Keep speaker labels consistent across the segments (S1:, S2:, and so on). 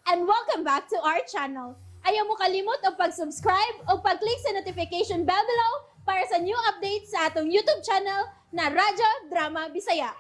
S1: And welcome back to our channel. Ayaw mo kalimot og pag-subscribe o pag-click sa notification bell below para sa new updates sa atong YouTube channel na Radyo Drama Bisaya.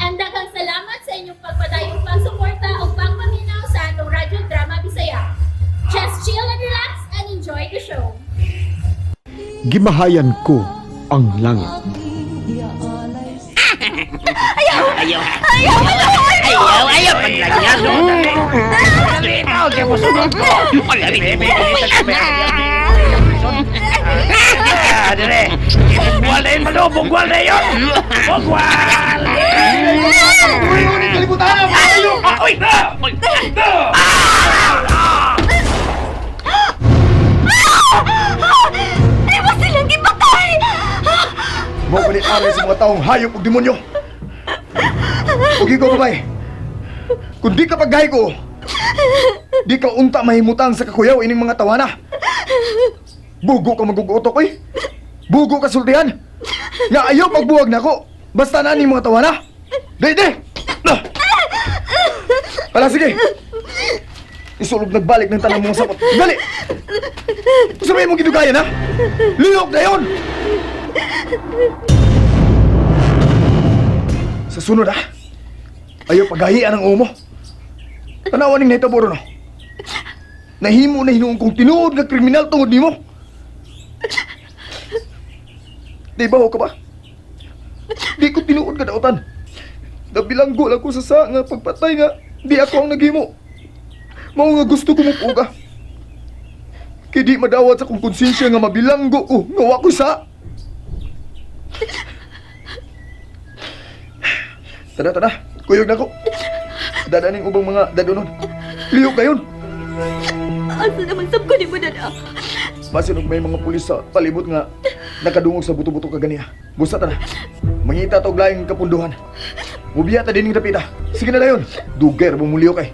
S1: And daghang salamat sa inyong pagpadayong pagsuporta o pagpaminaw sa atong Radyo Drama Bisaya. Just chill and relax and enjoy the show.
S2: Gimahayan ko ang langit.
S3: Ayaw! Ayaw! Ayaw! Ayaw! Paglagyan! Ah, dire! Bugwal na yun, Malo! Bugwal na yun! Bugwal! Uy!
S4: Di ba silang gipatay?
S2: Mao pa ni aral sa mga taong hayop ug demonyo. Ug ikaw, babae, kung di ka paggahi ko, di ka unta mahimutang sa kakuyaw ining mga tawana. Bugo ka magugutok, oy. Bugo ka sultihan. Nga ayaw pagbuwag nako. Basta na ning mga tawana. Di, di! Ah! Ala, sige! Isulog nagbalik ng tanang mga sapot. Dali! Sabihin mo gidugayan, ha? Liyok na yun! Sa sunod ah, ayaw pagahian ang umo. Tanawan ning nahitabo ron, no? Nahimo na hinuon kong tinuod nga kriminal tungod nimo. Di ba ho ka ba? Di ko tinuod ka dautan. Nabilanggo lang ko sa sa nga pagpatay nga di ako ang naghimo. Mao nga gusto ko mupuga. Kay di madawat sa kong konsensya nga mabilanggo ko nga wa ko sa. Tara, tara. Kuyog na ko. Dadaning ubang mga dadonon. Liyok kayon.
S4: Asa naman sab ko ni mo dada?
S2: Basin og may mga pulis sa palibot nga nakadungog sa buto-buto kaganiya. Busa tara. Mangita ta og laing kapunduhan. Mubiya ta dining dapita. Sige na dayon. Dugay ra bumuliyo kay.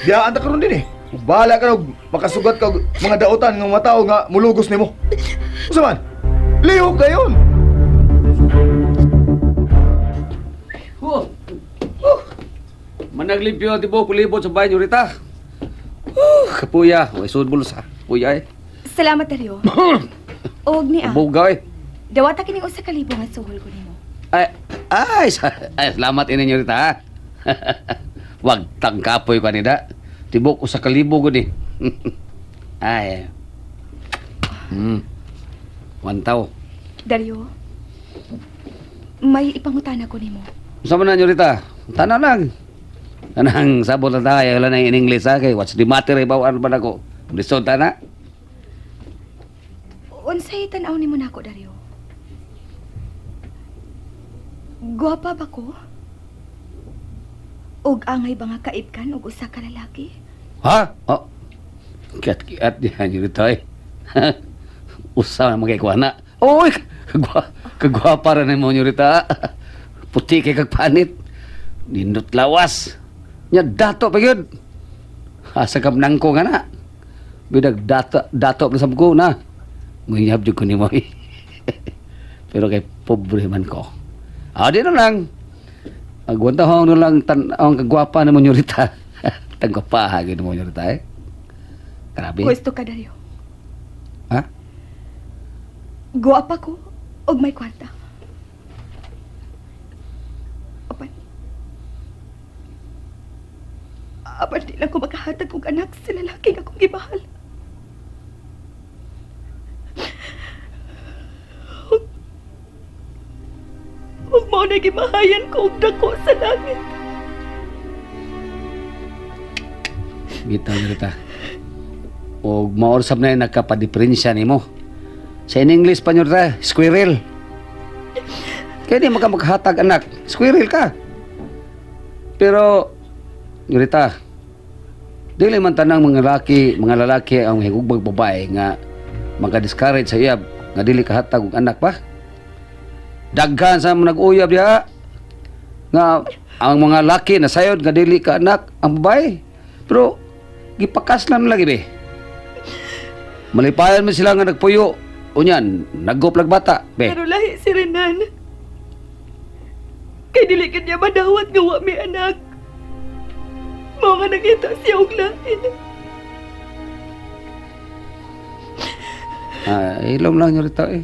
S2: Biyaan ta karon din eh. Ug bahala ka og makasugat ka og mga daotan nga mga tawo nga mulugos nimo. Usa man? Lihok dayon.
S5: Oh. Oh. Managlimpyo ang tibuok palibot sa bahay niyo, Rita. Oh, kapuya. Way sudbol sa kapuya eh.
S4: Salamat, Dario. Og ni ah.
S5: Bugaw eh.
S4: Dawata kining usa ka libo nga suhol ko nimo.
S5: Ay, ay, ay, salamat ini niyo, Rita. Ha? Wag tangkapoy ka nida. Tibok usa ka libo gud eh. Ay. Wantaw.
S4: Dario, may ipangutana ko nimo.
S5: Unsa man na niyo, Rita? Tanaw lang. Kanang sabot na tayo, wala na in English ha. Kay what's the matter, eh, bawaan ba na ko? Lisod ta na.
S4: Unsay tan-aw nimo nako, Dario? Gwapa ba ko? Og angay ba nga kaibkan og usa ka lalaki?
S5: Ha? Oh. Kiat-kiat niya yun ito eh. Usa na magkikuha na. Uy! Kagwapa rin mo nyo rita. Puti kay kagpanit. Nindot lawas. Nya dato pa yun. Asa ka nangko nga na. Bidag dato, dato pa sa ko na. Ngunyab jud ko ni mo eh. Pero kay pobre man ko. Ah, di na lang. Agwanta ho na lang tan ang kagwapa na mo nyo rita. Tagwapa gid mo nyo rita eh. Grabe.
S4: Gusto ka, Dario.
S5: Ha?
S4: Gwapa ko og may kwarta. Apan. Apan di lang ko makahatag og anak sa lalaki nga akong gimahal. Ug mao na gimahayan ko og dako sa langit.
S5: Bitaw nyo rita. O maorsab na yung nagkapadiferensya nimo. Sa in English pa nyo rita, squirrel. Kaya di maka maghatag anak, squirrel ka. Pero, Rita, dili man tanang mga lalaki ang higugbag babae nga maka-discourage sa iyab nga dili kahatag og anak pa. Daghan sa mga nag-uyab diha nga ang mga laki na sayod nga dili ka anak ang babae. Pero gipakaslan lagi be. Malipayan man sila nga nagpuyo. Unyan, naggop lag bata be.
S4: Pero lahi si Renan. Kay dili gid niya madawat nga wa mi anak. Mao ko nga nakita siya og lain.
S5: Ah, ilom lang nyorita eh.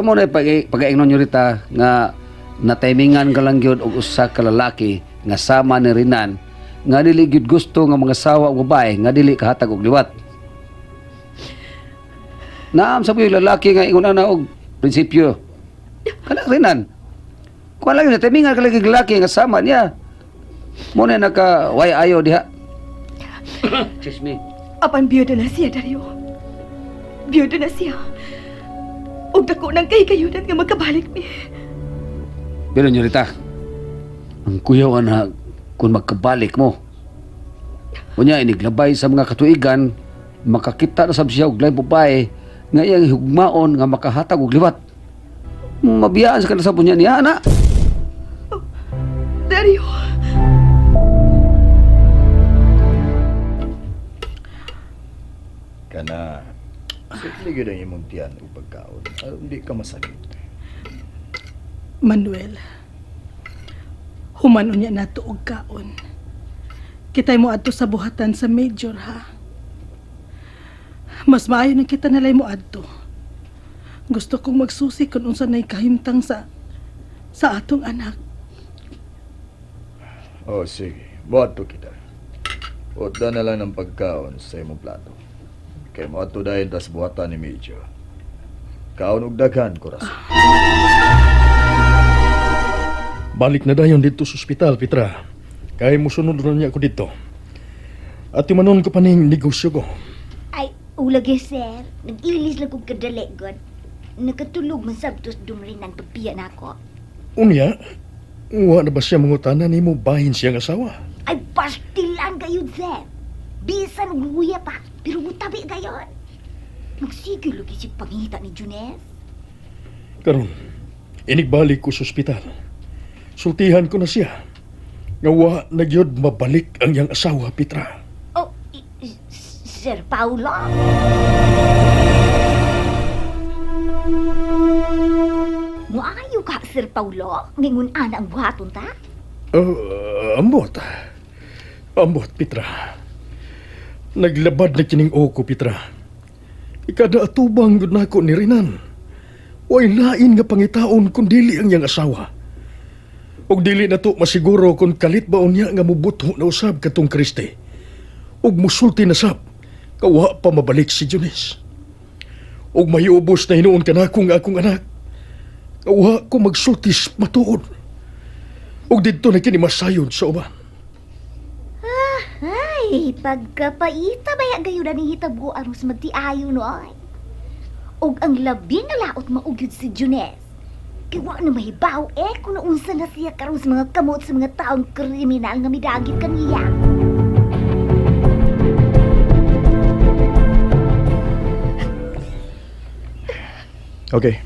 S5: Mo na pag-ingnon nyorita nga natimingan ka lang gyud og usa ka lalaki nga sama ni Rinan nga dili gyud gusto nga mga sawa og babae nga dili kahatag og liwat. Naam sa yung lalaki nga ingon ana og prinsipyo. Kana Rinan. Kuan lang natimingan ka lang gyud lalaki nga sama niya. Mo na naka way ayo diha. Excuse me.
S4: Apan biyudo na siya, Dario. Biyudo na siya. Og dako nang kay kayunan nga magkabalik mi.
S5: Pero nyorita, ang kuyaw na kung magkabalik mo. Unya, iniglabay sa mga katuigan, makakita na sab siya og laing babae nga iyang hugmaon nga makahatag og liwat. Mabiyaan sa kanila sa bunya niya, ana.
S4: Dario.
S2: Kana, sutli gyud ang imong tiyan ug pagkaon. Aron di ka masakit.
S6: Manuel, human unya nato og kaon. Kitay mo adto sa buhatan sa major ha. Mas maayo nang kita nalay mo adto. Gusto kong magsusi kung unsa nay kahimtang sa atong anak.
S2: Oh, sige. Buhat kita. Utda na lang ng pagkaon sa imong plato. Kay mo ato dayon tas buhatan ni Medyo. Kaon og daghan, corazon.
S7: Balik na dayon dito sa ospital, Petra. Kay musunod ron niya ako dito. At manon ko pa ning negosyo ko.
S8: Ay, ulagi sir. Nag-ilis lang kong kadali, God. Nakatulog man sabtos dumrinan pagpiya na ako.
S7: Unya, wa na ba siya mangutana nimo bahin siyang asawa?
S8: Ay, pastilan kayo, sir. Bisan og luya pa, pero mutabi gayon. Magsigil lagi si pangita ni Junes.
S7: Karon, inigbalik ko sa ospital. Sultihan ko na siya. Nga wa na gyud mabalik ang iyang asawa, Petra.
S8: Oh, Sir Paulo. Muayo ka, Sir Paulo. Ngingon ana ang buhaton ta.
S7: Ambot. Ambot, Petra. Naglabad na kining oko, Petra. Ikada atubang gud nako ni Rinan. Way lain nga pangitaon kun dili ang iyang asawa. Og dili na to masiguro kung kalit ba unya nga mubuto na usab katong Kristi. Og musulti na sab, kawa pa mabalik si Junis. Og mahiubos na hinuon kanako nga akong anak. Kawa ko magsultis matuod. Og didto na kini masayon sa uban.
S8: Ay, pagkapaita baya gayon na ni hitabo aron sa magtiayo no ay. Og ang labi nga laot maugyod si Junes. Kay wa na mahibaw eh kung naunsa na siya karon sa mga kamot sa mga taong kriminal nga midagit kaniya.
S2: Okay.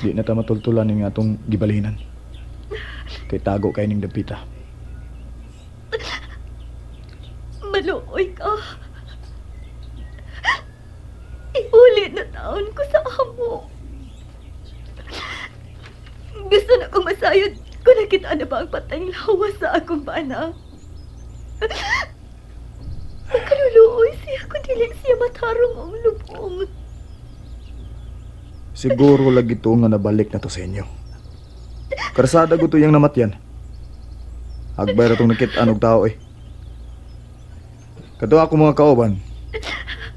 S2: Di na ta matultulan ning atong gibalinan. Kay tago kay ning dapita.
S4: Maluoy ka. Iulit na taon ko sa amo. Gusto na kong masayod kung nakita na ba ang patayng lawas sa akong bana. Makaluluoy siya kung dili siya matarong ang lubong.
S2: Siguro lagi to nga nabalik na to sa inyo. Karsada ko to yung namatyan. Agbay ra tong nakit-an og tao eh. Kato ako mga kauban,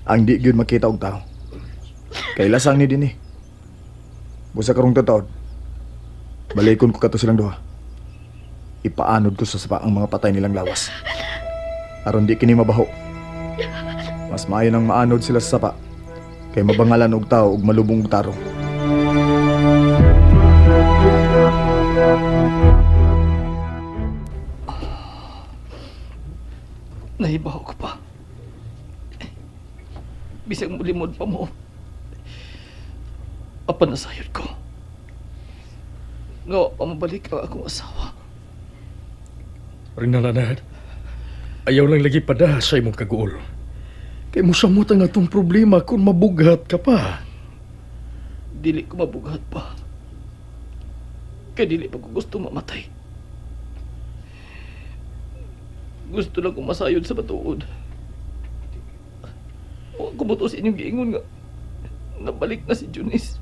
S2: ang di gyud makita og tao. Kay lasang ni dinhi. Busa karong tataod. Balikon ko kato silang duha. Ipaanod ko sa sapa ang mga patay nilang lawas. Aron di kini mabaho. Mas maayo nang maanod sila sa sapa kay mabangalan og tao ug malubong og tarong.
S3: Nahibaw ko pa. Bisag mulimod pa mo. Apan nasayod ko. Nga wa pa mabalik ang akong asawa.
S7: Rinalanan, ayaw lang lagi pada sa imong kaguol. Kay musamot ang atong problema kung mabughat ka pa.
S3: Dili ko mabughat pa. Kay dili pa ko gusto mamatay. Gusto lang kong masayod sa matuod. Wa ko buto sa inyong giingon nga nabalik na si Junice.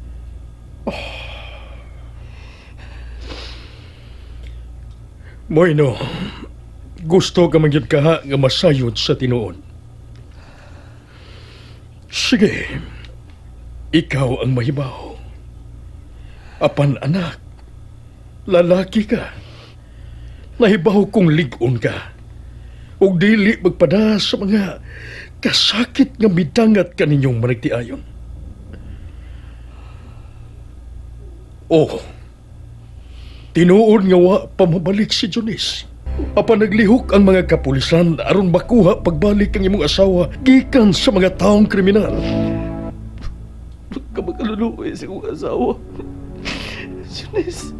S7: Moino, gusto ka man gyud kaha nga masayod sa tinuod. Sige, ikaw ang mahibaw. Apan anak, lalaki ka. Nahibaw kong lig-on ka. Ug dili magpada sa mga kasakit nga midangat kaninyong managtiayon. Oh, tinuod nga wa pamabalik si Jonis. Apan naglihok ang mga kapulisan aron makuha pagbalik ang imong asawa gikan sa mga taong kriminal.
S3: Pagka makaluluoy sa kong asawa. Junice,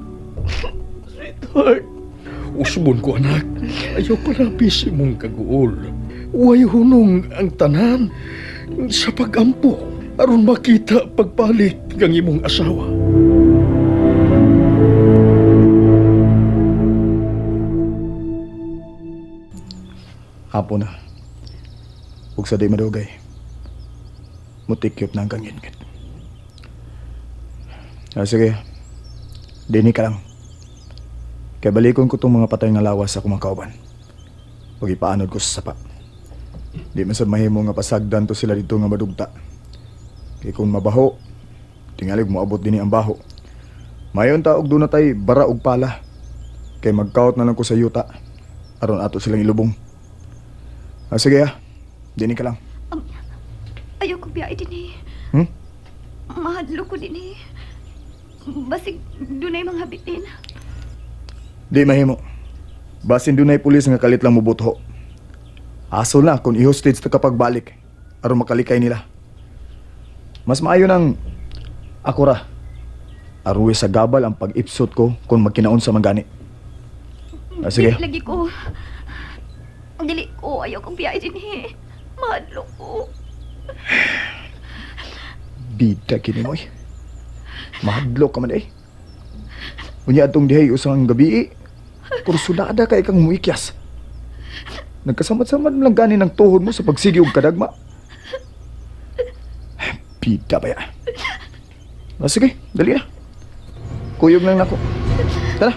S3: sweetheart.
S7: Usbon ko anak, ayaw palapis imong kaguol. Way hunong ang tanan sa pagampo aron makita pagbalik ang imong asawa.
S2: Hapon na. Ug sa di madugay. Mutikyop na ang kangitngit. Ah, sige. Dini ka lang. Kay balikon ko tong mga patay nga lawas sa akong mga kauban. Ug ipaanod ko sa sapa. Di man sad mahimo nga pasagdan to sila dito nga madugta. Kay kung mabaho, tingali moabot dinhi ang baho. Mayon ta og doon na tay bara og pala. Kay magkaot na lang ko sa yuta aron ato silang ilubong. Ah, sige ah. Dini ka lang.
S4: Ayaw ko biyahe din eh.
S2: Hmm?
S4: Mahadlo ko din eh. Basig dunay mga bitin.
S2: Di mahimo. Basin dunay pulis nga kalit lang mobutho. Aso na kung i-hostage ta kapag balik aron makalikay nila. Mas maayo nang ako ra. Aruwi sa gabal ang pag-ipsot ko kung magkinaon sa manggani. Ah, sige.
S4: Dili lagi ko. Dili ko. Ayaw kong biyahe din eh. Mahadlo ko.
S2: Bida kini mo eh. Mahadlok ka man eh. Unya atong dihay usang gabi eh. Kursulada kay kang muikyas. Nagkasamad-samad man lang gani ng tuhod mo sa pagsigi og kadagma. Bida ba ya? Ah, sige, dali na. Kuyog lang nako. Tara.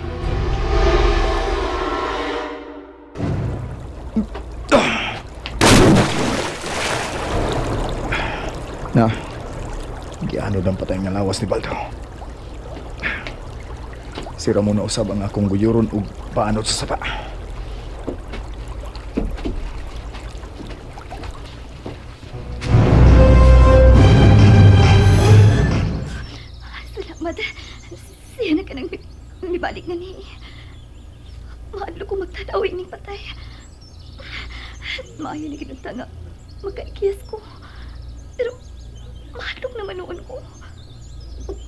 S2: Na, gianod ang patay nga lawas ni Baldo. Sira mo na usab ang akong guyuron ug paanod sa sapa.
S4: Salamat. Siya na ka nang mibalik na ni. Mahadlo ko magtanaw ining patay. Maayo na ginunta nga makaikiyas ko. Pero mahadlok naman noon ko.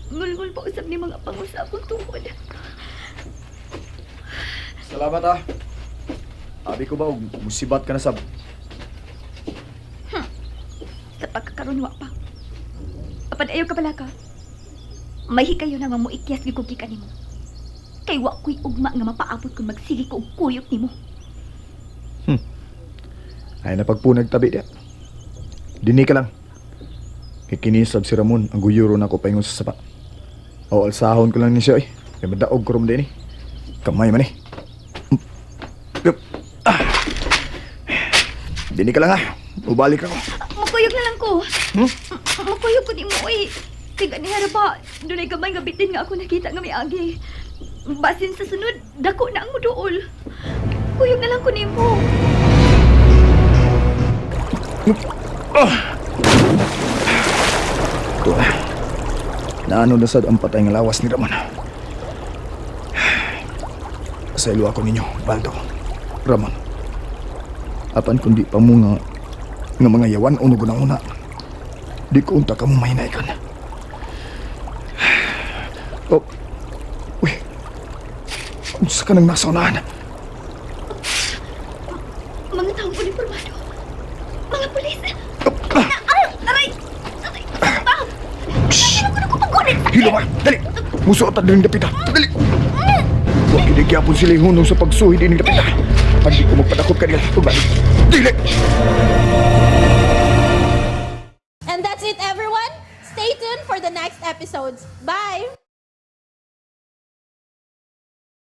S4: Ngulngul pa usab ni mga pangusa akong tuhod.
S2: Salamat ah. Abi ko ba og musibat ka na sab.
S4: Sa pagkakaroon wa pa. Apan ayaw ka pala ka. May hikayo na nga moikyas gyud ko gikan nimo. Kay wa ko'y ugma nga mapaabot kung magsige ko og kuyot nimo.
S2: Ay napagpunag tabi diya. Dini ka lang. Kay kinisab si Ramon ang guyuro na ko paingon sa sapa. O alsahon ko lang ni siya eh. Kay madaog ko rom din eh. Kamay man eh. Yup. Ah. Dini ka lang ah. Ubalik ako.
S4: Makuyog na lang ko.
S2: Hmm?
S4: Makuyog ko nimo oy. Kay ganihara pa, dunay gamay nga bitin nga ako nakita nga miagi. Basin sa sunod, dako na ang muduol. Kuyog na lang ko nimo.
S2: Ito ah. Naano na sad ang patay nga lawas ni Ramon. Pasaylo ako ninyo, Baldo. Ramon. Apan kundi pa mo nga nga mga yawan uno gunang una. Di ko unta ka mo mahinaykan. Oh. Uy. Unsa ka nang nasa unahan?
S4: Mga taong uniformado. Mga pulis.
S2: Ah!
S4: Ay, aray! Aray! Pa!
S2: Shh!
S4: Ano ko pagulit?
S2: Hilo ba? Dali! Musuot ta din dapita. Dali! Wa gid gyapon sila hunong sa pagsuhid ining dapita. Pag di ko magpadakop kanila, pagbalik. Dili!
S1: And that's it, everyone. Stay tuned for the next episodes. Bye!